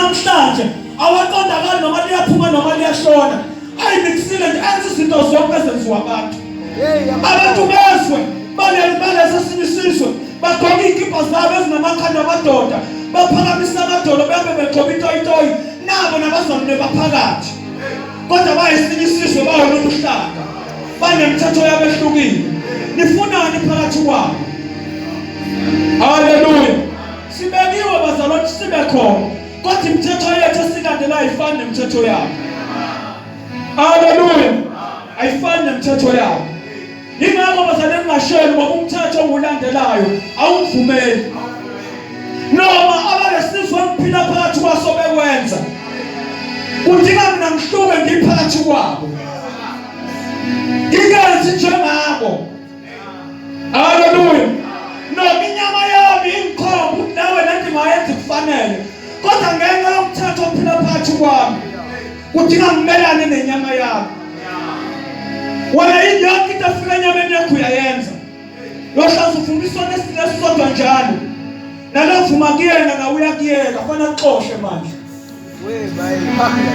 Anamhlanje awaqondakali noma liyaphuma noma liyashona. Ayimixile nje enza izinto zonke ezenziwa abantu. Abantu bezwe balesi esinye isizwe bagqoka iy'kibha zabo ezinamakhanda amadoda baphakamisa amadolo bebe begqoka itoyitoyi nabo nabazalwane baphakathi kodwa bayesinye isizwe bawolunye uhlanga banemithetho yabo ehlukile. Nifunani phakathi kwabo? Haleluya! Sibekiwe bazalwane sibe khona, kodwa imithetho yethu esilandelayo ayifani nemithetho yabo. Haleluya! Ayifani nemithetho yabo. Yingakho bazalwane ngingasheli ngoba umthetho ongulandelayo awungivumeli. Noma abalesizwe engiphila phakathi kwaso bekwenza. Kudinga mina ngihluke ngiphakathi kwabo. Ngingenzi njengabo. Haleluya. Noma inyama yami ingikhomba ukuthi nawe lento ngayenza kufanele. Kodwa ngenxa yomthetho ophila phakathi kwami kudinga ngimelane nenyama yami. Wena yini yonke into efika enyameni yakho uyayenza. Yohlaza ufuna isono esisodwa njalo. Nalevuma kuyena nawe uyakuyeka fanele axoshe manje.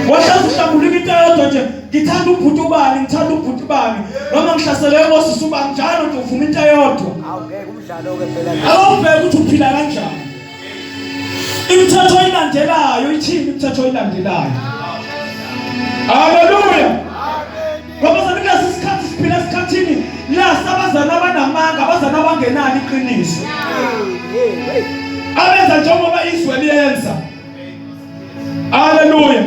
Wahlezi uhlambuluka into eyodwa nje ngithanda ubhuti ubani ngithanda ubhuti ubani noma ngihlaseleke ngosisi ubani njalo nje uvuma into eyodwa. Awubheke ukuthi uphila kanjani. Imithetho oyilandelayo ithini imithetho oyilandelayo? Haleluya. Ngoba sekulesi sikhathi siphila esikhathini la sabazali abanamanga abazali abangenalo iqiniso. Abenza njengoba izwe liyenza. Haleluya.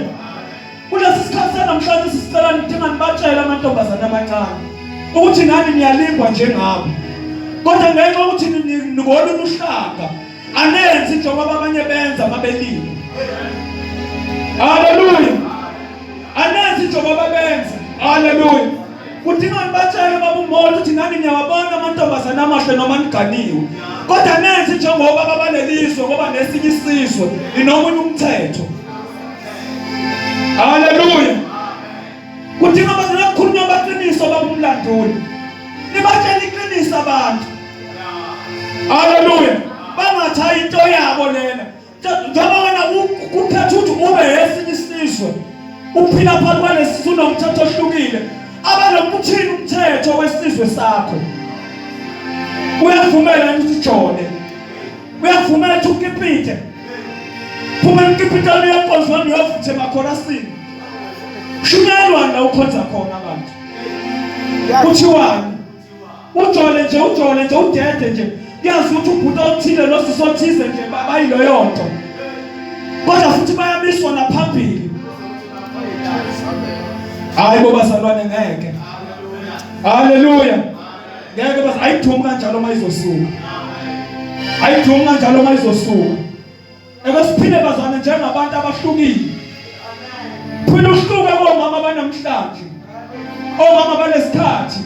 Kulesi sikhathi sanamhlanje sisicela nidinga nibatshele amantombazane amancane ukuthi nani niyalingwa njengabo. Kodwa ngenxa yokuthi ningolunye uhlanga anenzi njengoba abanye benza mabelile. Haleluya. Anenzi njengoba benza. Haleluya. Kudinga nibatshele baba uMoto ukuthi nani niyawabona amantombazane amahle noma niganiwe. Kodwa nenze njengoba babalelizwe ngoba nesinye isizwe ninomunye umthetho. Haleluya. Kudinga bazalwane kukhulunywa amaqiniso baba umlanduli. Nibatshele iqiniso abantu. Haleluya. Bangathayi into yabo lena. Njengoba wena kuphetha ukuthi ube esinye isizwe uphila phakathi kwalesi unomthetho ohlukile abanokuthini umthetho wesizwe sakho uyakuvumela ukuthi ujole uyakuvumela ukuthi ukipite phuma emkipitweni uyenkonzweni uyovuthe emakhorasini shunyelwani la ukhonza khona abantu kuthiwani Ujole nje ujole nje udede nje kuyazi ukuthi ubhuti othile nosisi othize nje bayiloyo nto kodwa futhi bayamiswa naphambili. Hayi bo bazalwane ngeke. Haleluya. Ngeke bas ayidumi kanjalo uma izosuka. Ayidumi kanjalo uma izosuka. Ake siphile bazane njengabantu abahlukile. Phila uhluke komama banamhlanje. Omama balesikhathi.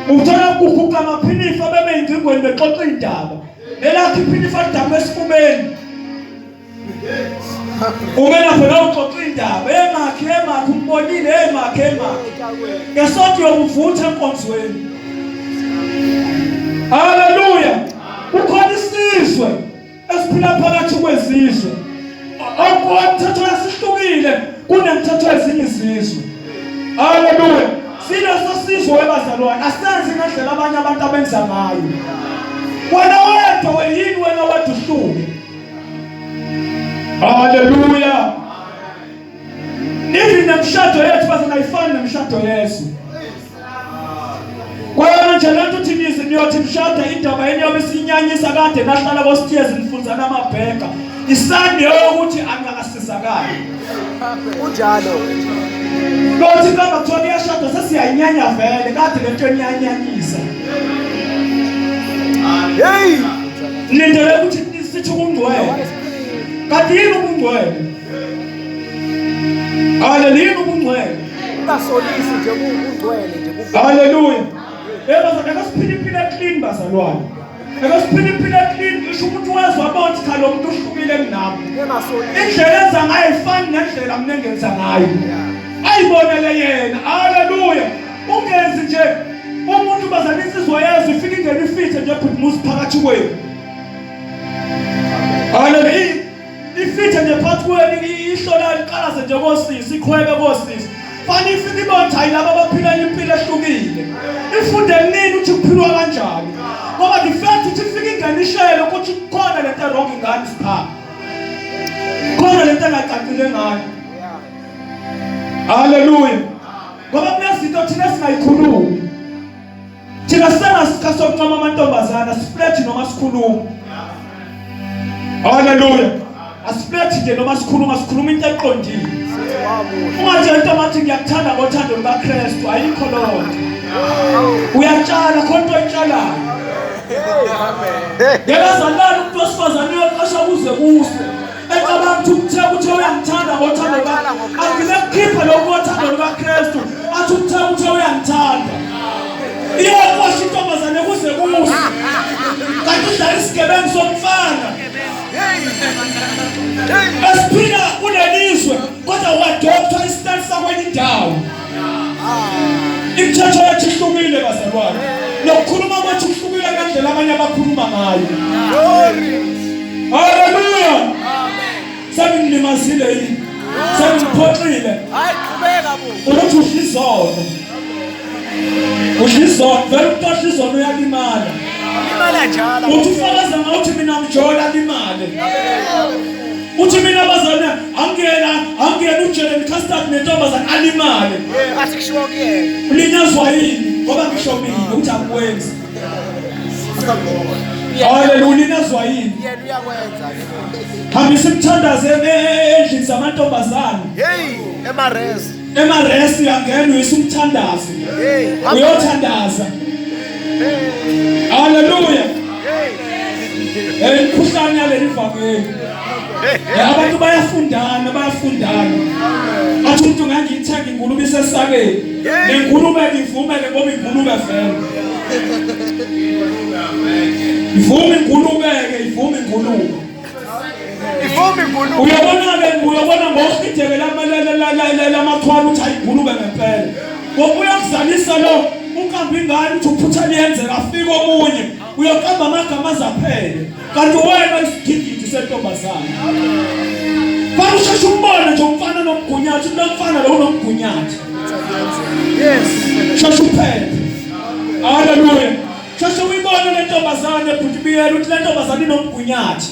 Uthola kuguqa amaphinifa beme ingcingweni bexoxa indaba. Nelakho iphinifa lidabuka esifubeni. Ume lapho la uxoxa indaba, emakhi emakhi umbonile emakhi emakhi. Ngesonto yokuvutha enkonzweni. Haleluya. Kukhona isizwe esiphila phakathi kwezizwe okwemthetho yasihlukile kunemithetho yezinye izizwe. Haleluya. Sileso sizwe webazalwane asenzi ngendlela abanye abantu abenza ngayo. Wena wedwa weyini wena wedwa uhluke. Haleluya. Even nemishado yethu bazongayifani nemishado yezwe. Kwayona nje lento uthi nize niyothi mshada indaba yenu yobe isinyanyisa kade nahlala kositiyezi nifunzana amabheka. Isani yokuthi angakasizakali. Kunjalo. Kothi kaba kuthiwa kuyashada sesiyayinyanya vele kade lento eniyanyanyisa. Hey! Nilindele ukuthi sithi ubungcwele. Kanti yini ubungcwele? Haleluya, yini ubungcwele? Ungasolisi nje kungcwele nje. Haleluya. Yebo bazalwane, siphile impilo clean bazalwane. Ake siphile impilo clean ngisho umuntu wezwa abona ukuthi cha lo muntu uhlukile kunami. Indlela enza ngayo ifani nendlela mina engenza ngayo. Ayibonele yena. Haleluya. Ungenzi nje umuntu bazalwane insizwa yezwe ifike ingene ifithe nje bhuti muzi phakathi kwenu. Haleluya. Ifithe nje phakathi kwenu ihlola iqalaze nje kosisi, iqhwebe kosisi. Fanele ifike ibone hayi laba abaphila impilo ehlukile. Ifunde kunini ukuthi kuphilwa kanjani. Ngoba the fact ukuthi ifike ingane ishele ukuthi kukhona lento wrong ingane sipha. Khona lento engacacile ngayo. Hallelujah. Ngoba kunezinto thina singayikhulumi. Thina sisenasikhathi sokuncoma amantombazana, siflethi noma sikhuluma. Haleluya. Asiflethi nje noma sikhuluma, sikhuluma into eqondile. Ungatshela into mathi ngiyakuthanda ngothando lukaKristu, ayikho leyo nto. Uyatshala khona into oyitshalayo. Ngeke azalala umuntu wesifazane uyoqasha kuze kuse. Ecabanga ukuthi umthe ukuthi uyangithanda ngothando luka agcine kukhipha lokhu ngothando lukaKristu athi umthe ukuthi uyangithanda. Iyoqosha intombazane kuze kuse. Kanti udlala isigebengu somfana. Esiphila kulelizwe kodwa wadoptha isitali sakwenye indawo. Imithetho yethu ihlukile bazalwane. Nokukhuluma kwethu kuhlukile ngendlela abanye abakhuluma ngayo. Haleluya. Amen. Sengilimazile yini? Sengiphoxile. Hayi qhubeka bo. Ukuthi udla izono. Udla izono, vele umuntu odla izono uyalimala. Limala njalo. Uthi ufakaza ngawuthi mina ngijola limale. Uthi mina bazana angena angena ujele necustard nentombazane alimale. Athi kushiwo kuyena. Ulinyazwa yini? Ngoba ngisho mina ukuthi akwenzi. Haleluya ulinyazwa yini? Yena uyakwenza. Hambisa imthandazo endlini zamantombazane. Hey, emares. Emares uyangena uyisa umthandazo. Hey, uyothandaza. Haleluya. Hey, imkhuhlane yaleli vangeli. Abantu bayafundana, bayafundana. Athi umuntu ngangiyithenga ingulube isesakeni. Nengulube ngivumele ngoba ingulube vele. Ivume ingulube ke, ivume ingulube. Ivume ingulube. Uyabona ke, uyabona ngohideke lamathwala ukuthi ayingulube ngempela. Ngoba uyakuzalisa lo uqamba ingane uthi uphutha liyenzeka afike omunye uyoqamba amagama azaphele kanti wena isigigidi sentombazane. Fanele usheshe umbone nje umfana nomgunyathi, lo mfana lo unomgunyathi. Yes. Sheshe uphephe. Haleluya. Sheshe uyibone le ntombazane bhuti biyela ukuthi le ntombazane inomgunyathi.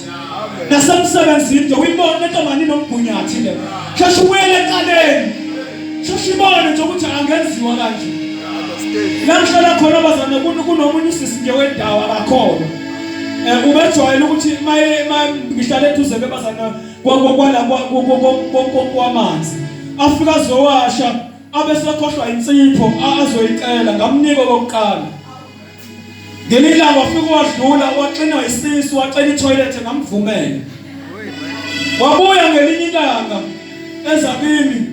Nasemsebenzini nje uyibone le ntombazane inomgunyathi le. Sheshe ubuyele ecaleni. Sheshe ibone nje ukuthi angenziwa kanje. La ngihlala khona bazane kunomunye usisi nje wendawo akakholwa. Eh ubejwayele ukuthi maye ngihlale eduze bebazana kwala kwamanzi. Afika azowasha abesekhohlwa insipho azoyicela ngamnika okokuqala. Ngelinye ilanga wafika wadlula waxinwa isisu wacela itoilet ngamvumela. Wabuya ngelinye ilanga eza kimi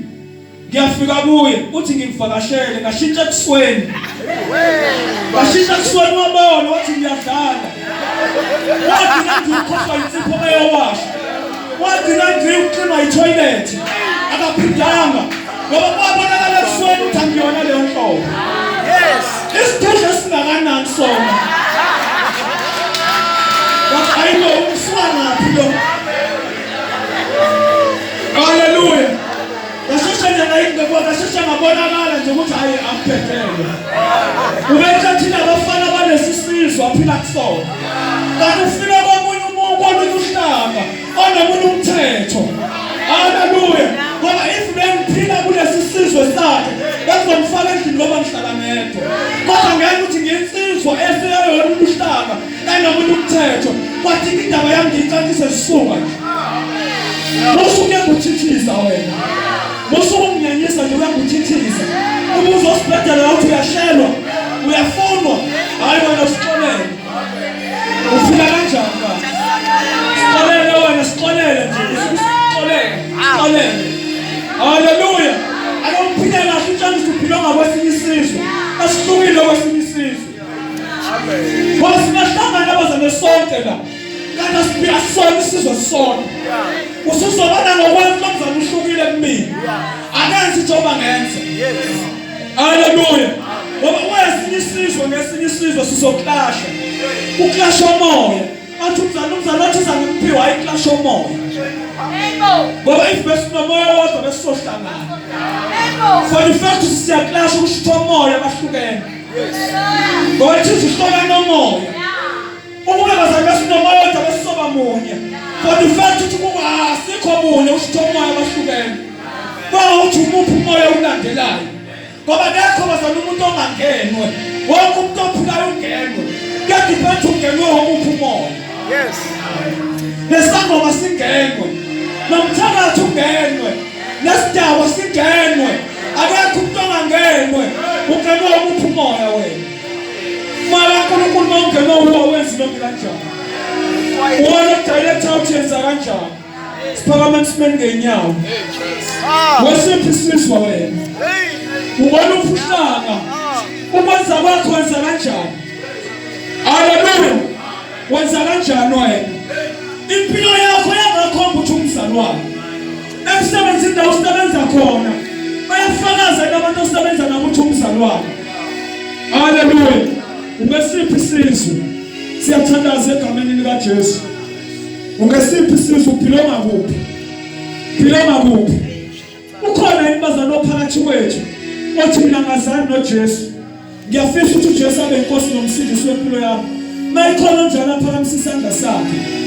ngiyafika kuye uthi ngikuvakashele ngashintsha ebusweni ngashintsha ebusweni wabona wathi ngiyadlala wagcina ngikhohlwa insipho eyowasha wagcina ngikuxinwa yithoyilethi akaphindanga ngoba kwabonakala ebusweni ukuthi angiyona leyo nhlobo yes isidudla esingakanani sona wathi ayilo umsuka ngaphi lo haleluya Ngasheshe nje ngayingekho ngasheshe ngabonakala nje ukuthi hayi angibhedelwe. Ubethe thina abafana balesisizwe aphila kusona. Kanti ufike komunye umuntu kolunye uhlanga onomunye umthetho. Haleluya. Ngoba if bengiphila kulesi sizwe sakhe bengizomfaka endlini ngoba ngihlala ngedwa. Kodwa ngeke ukuthi ngiyinsizwa eseyayona uhlanga enomunye umthetho. Kwathi indaba yami ngiyicacise sisuka nje. Musa ukuyanguthithisa wena. Musa ukunginyanyisa nje uyanguthithisa. Uma uzosibhedela uthi uyashelwa, uyafunwa. Hayi wena usixolele. Ufika kanjani ba? Sixolele wena, sixolele nje. Sixolele. Sixolele. Haleluya. Ake uphile kahle utshela ukuthi uphila ngakwesinye isizwe. Esihlukile kwesinye isizwe. Ngoba singahlangana abazane sonke la. Kanti asiphila sonke isizwe sonke. Usuzobona ngokwami mnumzane uhlukile kumina. Akenzi njengoba ngenza. Haleluya. Ngoba kwesinye isizwe ngesinye isizwe sizoklasha. Uklasha umoya. Athi umzali umzali wathi zangimphiwa ayiklasha umoya. Ngoba if besinomoya wodwa besizohlangana. For the fact ukuthi siyaklasha kusho ukuthi omoya bahlukene. Ngoba thize uhlokana nomoya. Ukube bazali besinomoya odwa besizoba munye. For the fact ukuthi kuba asikho munye usho ukuthi omoya bahlukene. Kwawuthi umuphi umoya ulandelayo. Ngoba akekho bazali umuntu ongangenwe. Wonke umuntu ophilayo ungenwe. Kuyadepend ungenwe omuphi umoya. Yes. Nesangoma singenwe. Nomthakathi ungenwe. Nesidakwa singenwe. Akekho umuntu ongangenwe. Ungenwe omuphi umoya wena. Moya kaNkulunkulu uma ungenwe uwo wenza noma kanjani. Uwona director uthi yenza kanjani. Siphakama esimeni ngenyawo. Ah. Wesiphi isizwe wena? Hey. Ubona ufuhlanga. Ukwenza kwakho wenza kanjani? Haleluya. Wenza kanjani wena? Impilo yakho yangakhomba ukuthi umzalwane. Emsebenzini la usebenza khona. Bayafakaza abantu osebenza nabo ukuthi umzalwane. Haleluya. Ungesiphi isizwe? Siyathandaza egameni likaJesu. Ungesiphi isizwe uphilonga kuphi? Philonga kuphi? Ukhona yini bazalwane ophakathi kwethu othi mina ngazani noJesu? Ngiyafisa ukuthi uJesu abe inkosi nomsindisi wempilo yami. Mayikhona njalo aphakamisa isandla sakhe.